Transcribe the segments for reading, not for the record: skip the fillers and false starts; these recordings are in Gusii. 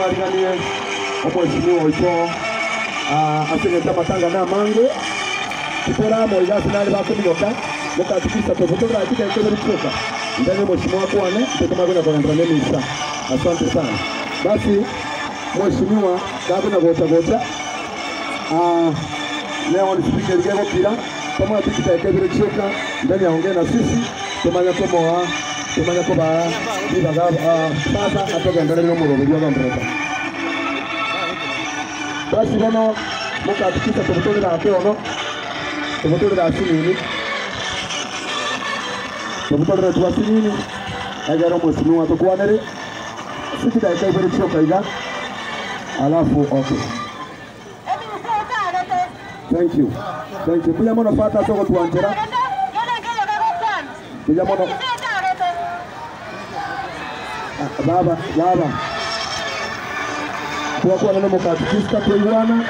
Tomwariganie omweshimiwa oito ase engencho amatanga namange, titora amo iga ase nare bakominyoka, mokatikisa tobotorera chidakika ibere chioka, ndenge omweshimiwa akwane, intwe tomanye konya kogenderera nemisa. Asante sana. Basi mweshimiwa gakonya gocha gocha ne on speaker eriga egokira, tomoete chidakika ibere chioka, ndenge aongee na sisi, tomanye komoa tomanye kobaa ribaga sasa atogendererie nomoroberio ogendererete. Basi bono mokatikisa tobotorere ake ono, tobotorere asinini, tobotorere tu asinini, egere omwesimigwa atokwanere ase chidakika ibere chioka iga, alafu okay. Thank you. Thank you. Mbuya mono Father ase ogotwanchera. Mbuya mono. Ah, Baba, baba. Twakwana nomokatikista twaigwana.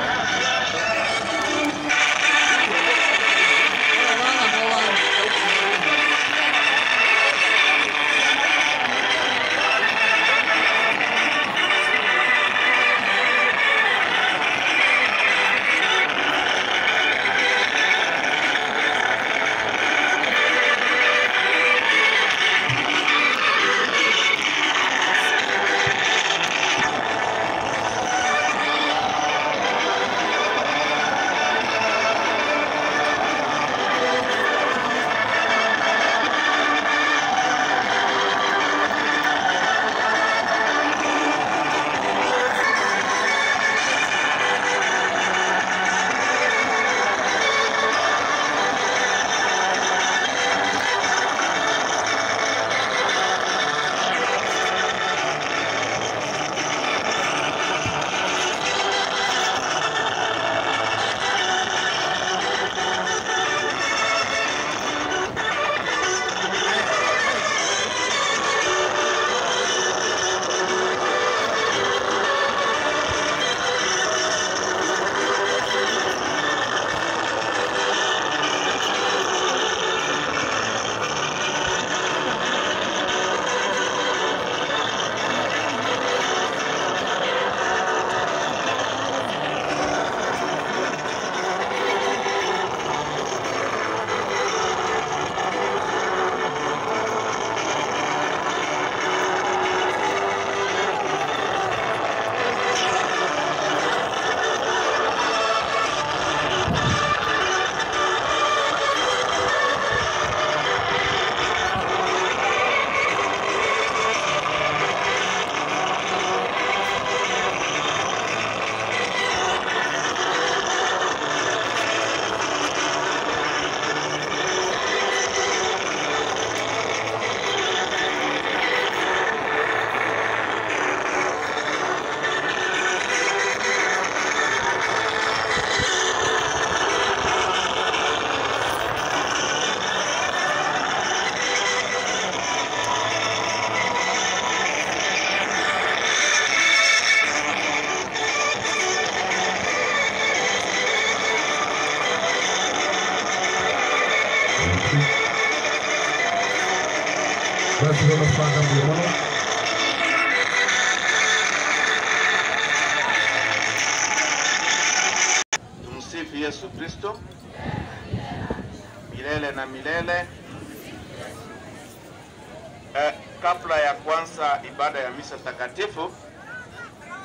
Basi bono Father mbuya mono. Tumsifu Yesu Kristo milele na milele. Eh, kabla ya kuanza ibada ya misa takatifu,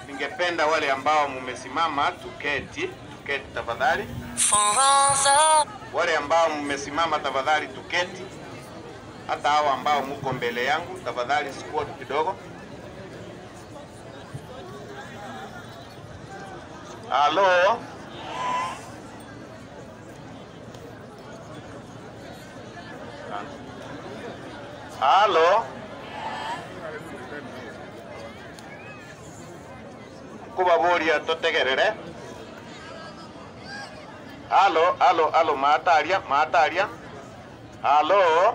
ningependa wale ambao mumesimama tuketi, tuketi tafadhali. Wale ambao mmesimama tafadhali tuketi, hata hao ambao muko mbele yangu tafadhali squat kidogo. Halo. Halo. Kubaboria totegerere. Halo, halo, halo, mataria, mataria. Halo.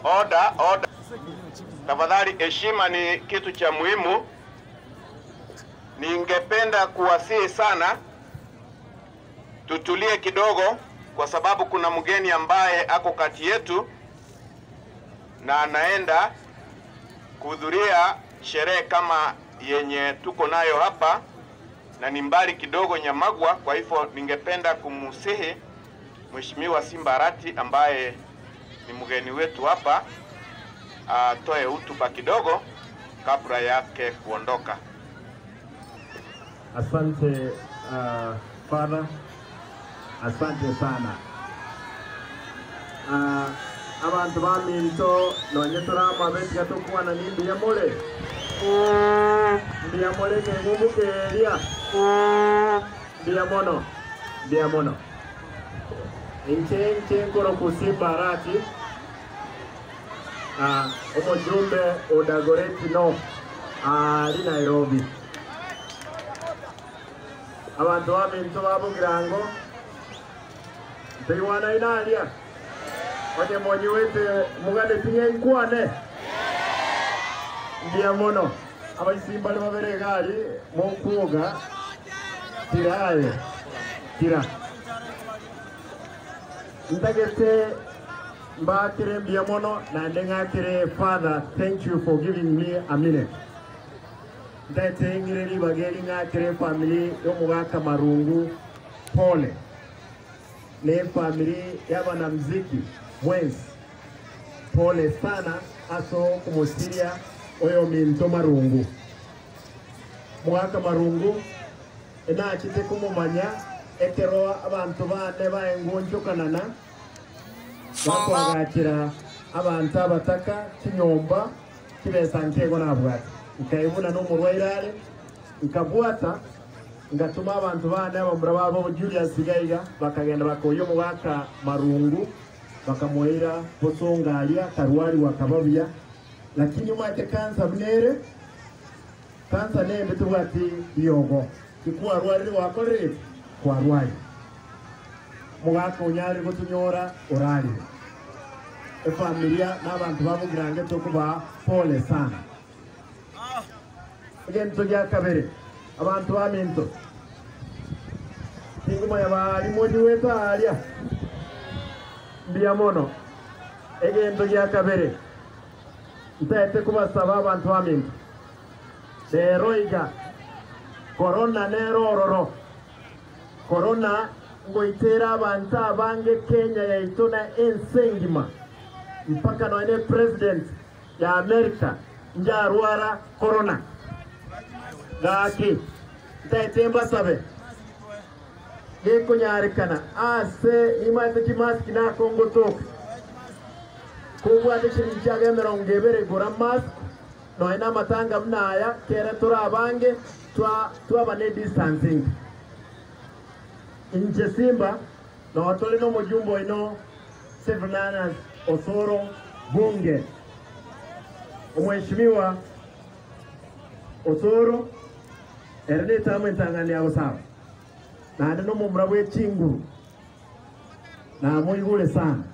Oda, oda. Tafadhali, heshima ni kitu cha muhimu. Ningependa kuwasihi sana tutulie kidogo, kwa sababu kuna mgeni ambaye ako kati yetu na anaenda kuhudhuria sherehe kama yenye tuko nayo hapa na ni mbali kidogo Nyamagwa. Kwa hivyo ningependa kumusihi Mheshimiwa Simba Arati ambaye ni mgeni wetu hapa atoe hotuba kidogo kabla yake kuondoka. Asante Father, asante sana. Abanto baminto nonye toramabe tiga tokwana ni mbuya more, mbuya more ng'eng'umbuka eria, mbuya mono, mbuya mono. Inche inche nkoroku Simba Arati, omojumbe o Dagoretti North ari Nairobi. Abanto baminto babogirango ntoigwana ina aria onye monyiwete mugane ting'e nkwane mbuya mono. Abaisimbare babere egari mokuoga tiraye tira ntagete mbakire mbuya mono naende ng'akire. Father, thank you for giving me a minute. Ntagete ng'ire ribaga eri ng'akire family y'omogaka Marungu pole, ne family y'abanamuziki mwensi pole sana aso kumusiria oyo minto Marungu. Mwaka Marungu enachite kumumanya ekero abantu bane baengunjukanana bakwagachira abantu abataka chinyomba chibesa nkego nabwate nkaibuna n'omurwaire are nkabwata ngatuma abantu bane abamura babo Julius Gaiga bakagenda bakoya omogaka Marungu bakamuira bosongaria karwari wakababia, lakini omwate kansa bunere kansa nembe tubwati biogo tikwarwarire wakorire kwarwari mugaka onyare gotunyora orarire efamilia n'abantu babugirange tukuba pole sana. Egento gia kabere abantu baminto tingumanya bali wetu aria mbuya mono. Egento gia kabere ntaete kubasaba abantu baminto rero iga korona nero ororo korona ngoitera abantu abange Kenya yaito na ense engima mpaka noene president ya America njarwara korona gaki ntaete mbasabe gekonyarekana ase imate kimaski nakongotoka kubwate chiringi chiaga emirongo ebere gora mask noene amatanga buna aya kere tore abange twaba ne distancing. Inche Simba notore na omojumbe oino Sevenanas Osoro bunge omheshimiwa Osoro ere netamu entang'ani ya gosaba naende na omomura bwa echinguru namoigure sana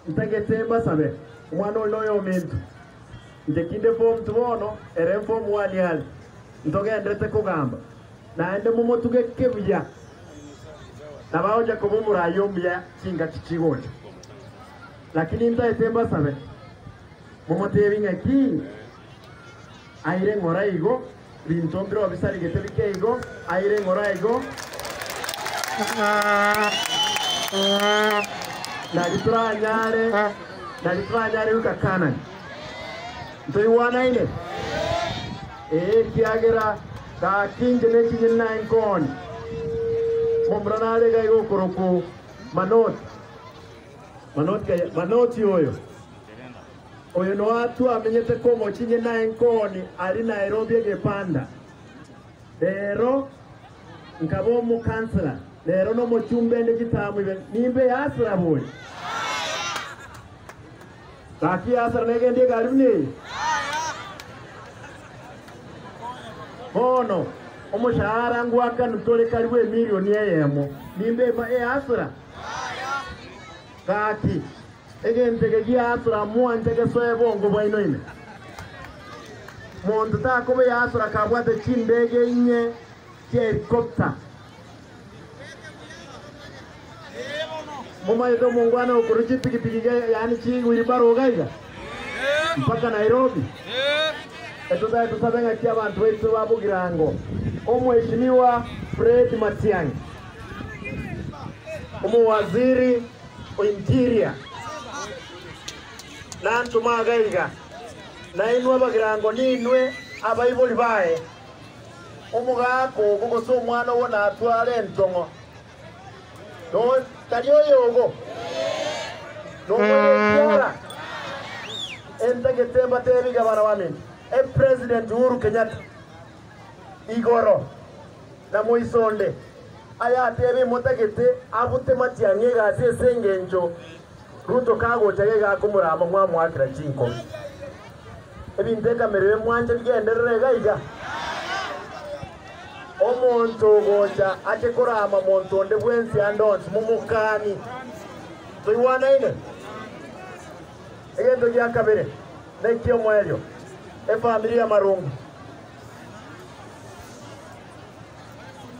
ntagete mbasabe omwana oyo noyo ominto inche kinde form two bono ere form one yale ntogenderete kogamba naende momotuge kebuya nabaoja koba omurayi omuya chingaki chigocha lakini ntaete mbasabe momotebi ng'aki aire ng'ora igo binto mbiro bisarigete bike igo aire ng'ora igo nari turanyare nari turanyare gukakanani ntoigwanaine ee kiagera gakinje nekinye naenkoni momura narega igokoroku manoti manoti manoti oyo oyo noatu amenyete komokinye naenkoni ari Nairobi egepanda rero nkaba omukansela rero nomochumbe ende chitamu ibe nimbe yasira bori gaki yasira negendie egari buna eye bono omushahara ngwakanu tore karibu emilioni eyemo nimbe eyasira gaki egentege giasira mwanche gesoe bongo bwaino ime monto takoba yasira kabwate chindege inye chia helicopter mumaite omongwana okoro chipikipiki yani chi wheelbarrow gaiga mpaka Nairobi. Etotae tosabe ng'aki abanto baito ba Bogirango, Omweshimiwa Fred Matiang'i, Omowaziri o Interior, nantoma iga iga, nainwe Abagirango ninwe abaibori baye, omogaka ogo gose omwana ogo natware entong'o, tari oyogo, nomoire ekiara. Entagete mbateebie gavana baminto, Epresident Uhuru Kenyatta, igoro na moisonde, ayateebie motagete abute matiang'i egasi ase engencho Ruto kagocha iga akomorama mwamoakera chinkobi. Ebinto ekamero emwanche bigenderere iga iga. Omonto ogocha ache korama monto onde bwensi ande onsi, momokani. Toigwanaine? Egento gia kabere neki'omoerio, efamiri y'amarungu.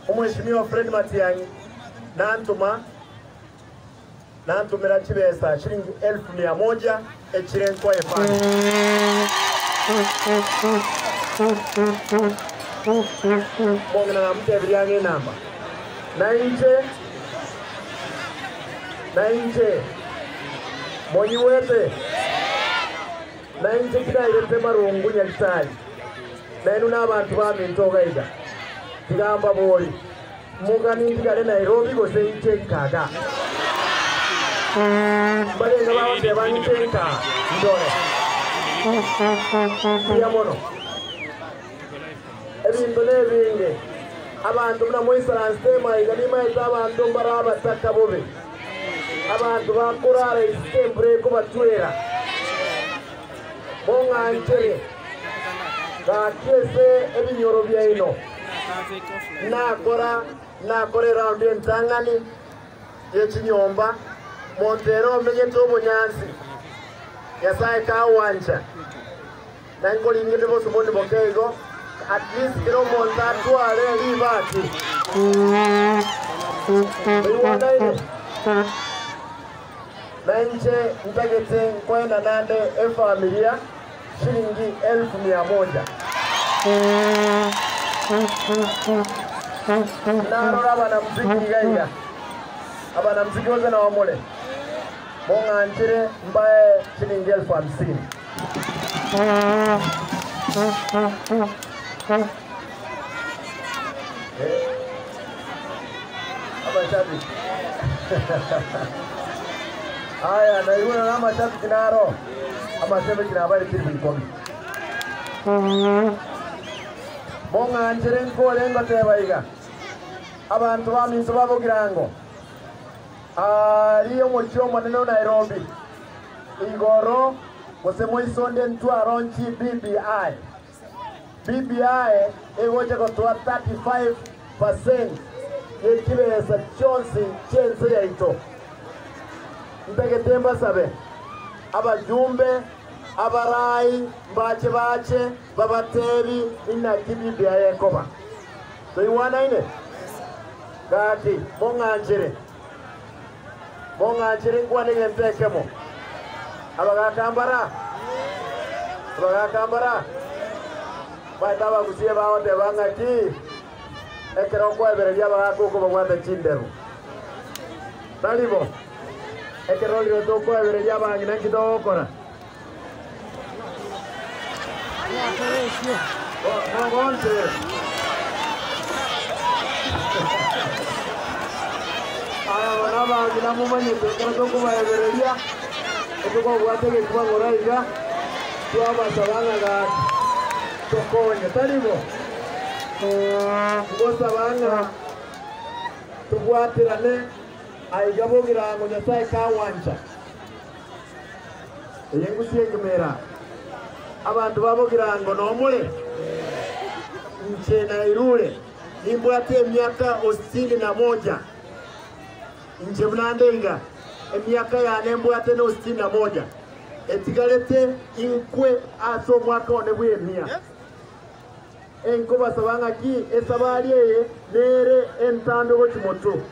Omweshimiwa Fred Matiang'i nantoma nantomera chibesa shilingi elfu mia moja echire nkoa efamiri. Omong'ina namotebirie ang'e enamba, nainche Nainche monyigwete, nainche tinairete marungu Nyasae, nainwe nabanto baminto iga iga. Tiga mbabori, Mogani ntigare Nairobi gose inche nkaga? Mbarenge bagoteba inche nkaa, ndore. Mbuya mono. Ebinto nebinge, abanto buna moisaransete emaiga nimaete abanto mbare abataka bobe, abanto bakorara isiko embura ekobatwera. Mong'anchere, gaki ase ebinyoro biaino, nakora nakora eraundi entang'ani ye chinyomba, monto ere omenyete obonyansi, Nyasae kagwancha. Na nkoringete bosiboni boke igo, at least kera omonto atware ribati. Toigwanaine? Na inche ntagete nkoena nande efamilia shilingi elfu mia moja. Narora abanamuziki iga iga, abanamuziki gose nao more, mong'anchere mbae shilingi elfu hamsini. Amashabiki. Aya, naigure na amashabiki naro. Amashabiki nabare chilifu ikomi. Mong'anchere nkore ngoteba iga. Abanto baminto ba Bogirango. Aria omochie omonene o Nairobi. Igoro, gose moisonde ntwaronchi BBI. BBI egocha gotoa 35 percent ye chibesa chionsi chi'ense yaito. Ntagete mbasabe abajumbe, abarai mbache bache babatebi inaki BBI ekoba. Toigwanaine? Gaki mong'anchere. Mong'anchere nkwane egento ekemo. Abagaaka mbara? Abagaaka mbara? Baete abagusie bagoteba ng'aki ekero okoebereria abagaaka okobabwata chinderu. Tari bo? Ekero rirorio tokoebereria abang'ina nki togokora? Mogonchere. Aya bono abang'ina momanyete ekero tokobaebereria, etokobwata egekuba ng'ora iga, twabasaba ng'a gaki tokonye, tari bo? Ngosaba ng'a tobwaterane aiga bogirango Nyasae kagwancha. Eye ngusie ekemera, abanto ba bogirango nomore, inche nairure, nimbwate emiaka ositini na moja. Inche buna nde iga, emiaka yane mbwate nositini na moja, etigarete inkwe ase omwaka one bw'emia. Enkobasaba ng'aki esabari eye nere entambe gochia motwe.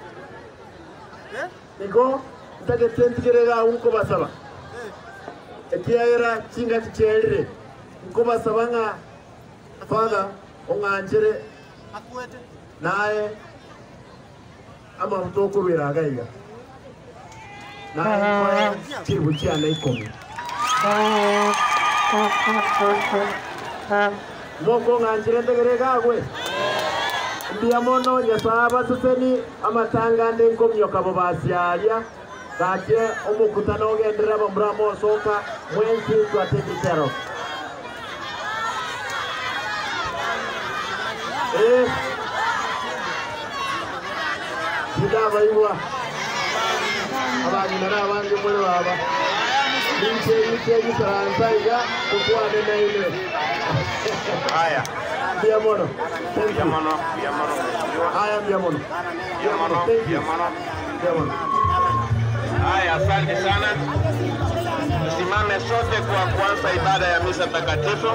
Igo ntagete ntigere iga agwo nkobasaba, ekiagera chingaki chiaerire, nkobasaba ng'a Father ong'anchere naye amabuta okorwera iga iga naye nkoe chiribu chiane ikomi. Mokong'anchire ntegere iga agwe? Mbuya mono Nyasae abaseseni amatanga ande nkomioka bobasi aria gaki omokutano ogenderere abamura mosoka mwensi twateki care of. Eh, tindabaigwa abang'ina na abange more baba. Ninche inche ngisaransa iga tokwane nainwe. Haya, Mbuya mono. Thank mbuya you. mono, mbuya mono mheshimiwa. Haya, mbuya mono. Mbuya mono, Thank mbuya you. mono. Mbuya mono. Haya, asante sana. Tusimame sote kwa kuanza ibada ya misa takatifu.